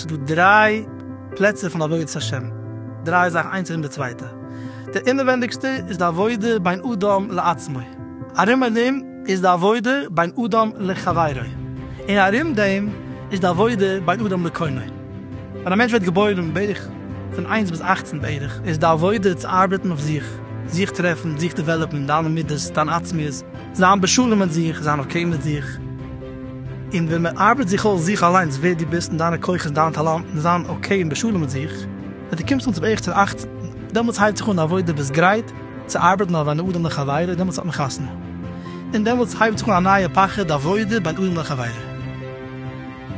ס'איז דא דריי פלעצער פון עבודת השם, דריי זאכן איינס ארום די צווייטע. די אינעווענדיגסטע איז די עבודה בין אדם לעצמו, ארום ארום איז די עבודה בין אדם לחבירו, און ארום דעם איז די עבודה בין אדם לקונו. ווען א מענטש ווערט געבוירן בערך פון איינס ביז אכצן בערך, איז די עבודה צו ארבעטן אויף זיך, זיך טרעפן, זיך develop ן, דיינע מידות, דיין עצמיות, זיין בשלום מיט זיך, זיין okay מיט זיך, און ווען מען ארבעט זיך אויס זיך אליינס ווער דו ביסט און דיינע כוחות דיינע טאלאנטן, זיין okay און בשלום מיט זיך, ווען דו קומסט אן צו בערך צו אכצן, דעמאלטס הייבט זיך אן די עבודה, ביסט גרייט צו ארבעטן אויף בין אדם לחבירו, דעמאלטס האט מען חתונה, און דעמאלטס הייבט זיך אן א נייע עפאכע, די עבודה בין אדם לחבירו.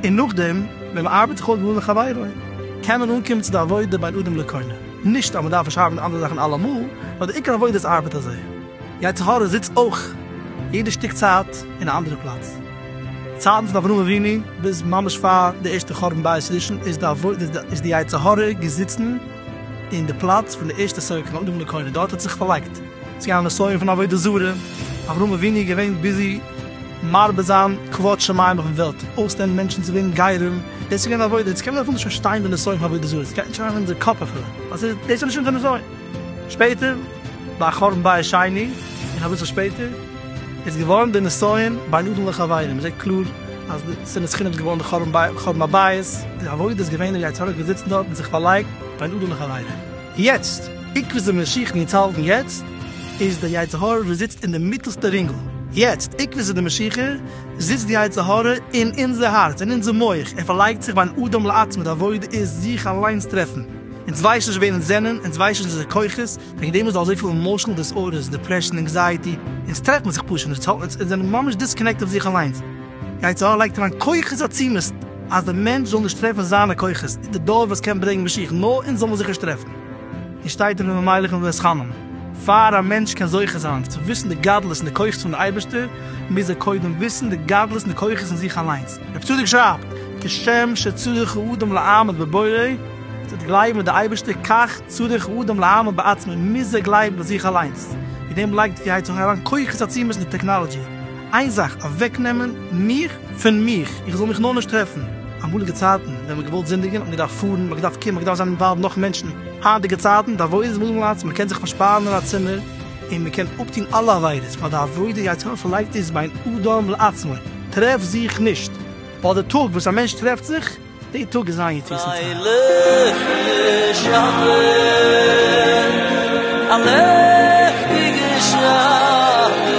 און נאכדעם ווען מען ארבעט זיך אויס בין אדם לחבירו, קען מען אנקומען צו די עבודה בין אדם לקונו. נישט אז מען דארף נישט ארבעטן אנדערע זאכן אלעמאל, נאר די עיקר עבודה איז ארבעט אזוי. יצר הרע זיצט אויך יעדע שטיק צייט אין א אנדערע פלאץ. צייטן פון אברהם אבינו ביז ממש פאר די ערשטע חורבן בית ראשון איז די איז די יצר הרע געזיצן אין די פלאץ פון די ערשטע circle אדם לקונו דארט האט זיך פארלייגט צו גיין א נסיון פון עבודה זרה אברהם אבינו איז געווען busy מרבה זיין כבוד שמים אויפן וועלט אויסלערנען מענטשן צו ווערן גרים דאס איז געווען עבודה יעצט קען מען אפילו נישט פארשטיין די נסיון פון עבודה זרה עס גייט נישט אריין אין אונזער קאפ אפילו ווייל דאס איז נישט אונזער נסיון. שפעטער, ביי חורבן בית שני, און אביסל שפעטער, איז געווארן די נסיון בין אדם לחבירו, מען זעט קלאר אז די שנאת חינם איז געווארן די חורבן הבית, די עבודה איז געווען דער יצר הרע געזיצן דארט און זיך פארלייגט בין אדם לחבירו. יעצט, עקבתא דמשיחא אונז האלטן יעצט, איז דער יצר הרע וואס זיצט אין די מיטעלסטע רינגל. יעצט, עקבתא דמשיחא, זיצט די יצר הרע אין אונזער הארץ, אין אונזער מח, ער פארלייגט זיך בין אדם לעצמו, די עבודה איז זיך אליינס טרעפן. אונז ווייסן נישט ווער אונז זענען, אונז ווייסן נישט אונזערע כוחות, וועגן דעם איז דא אזויפיל emotional disorders, depression, anxiety, אונז טרעפט מען זיך פשוט נישט, אונז זענען ממש disconnected אויף זיך אליינס. יצר הרע לייגט אריין כוחות עצומות אז דער מענטש זאל נישט טרעפן זיינע כוחות, די דור וואס קען ברענגען משיח, נאר אונז זאל מען זיך נישט טרעפן. און שטייט אין ר' מיילעך און ואתחנן, פאר א מענטש קען זוכה זיין צו וויסן די גדלות און די כוחות פון די אייבערשטער, מוז ער קודם וויסן די גדלות און די כוחות אין זיך אליינס. רב צדוק שרייבט, כשם שצריך האדם להאמין בבוראו, צו גלייבן אין די אייבערשטער, כך צריך האדם להאמין בעצמו, מוז ער גלייבן ביי זיך אליינס. וועגן דעם לייגט די יצר הרע אריין כוחות עצומות אין די טעקנאלעדזשי. איין זאך, אוועקנעמען מיך פון מיך, איך זאל מיך נאר נישט טרעפן. אמאליגע צייטן ווען מ'האט געוואלט זינדיגן האט מען געדארפט פארן, מ'האט געדארפט קומען, מ'האט געדארפט זיין involved נאך מענטשן. היינטיגע צייטן, די עבודה איז מוז מען מ'קען זיך פארשפארן אין א צימער און מ'קען אפטון אלע עבירות, ווייל די עבודה יצר הרע פארלייגט איז בין אדם לעצמו, טרעף זיך נישט, ווייל די טאג וואס א מענטש טרעפט זיך, די טאג איז זיין יציאת מצרים. פרייליכע שבת, א לעכטיגע שבת,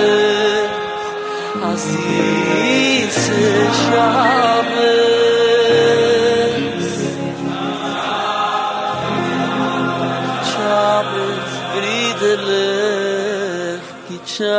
א זיסע שבת. שבת ברידערלעך, גוט שבת.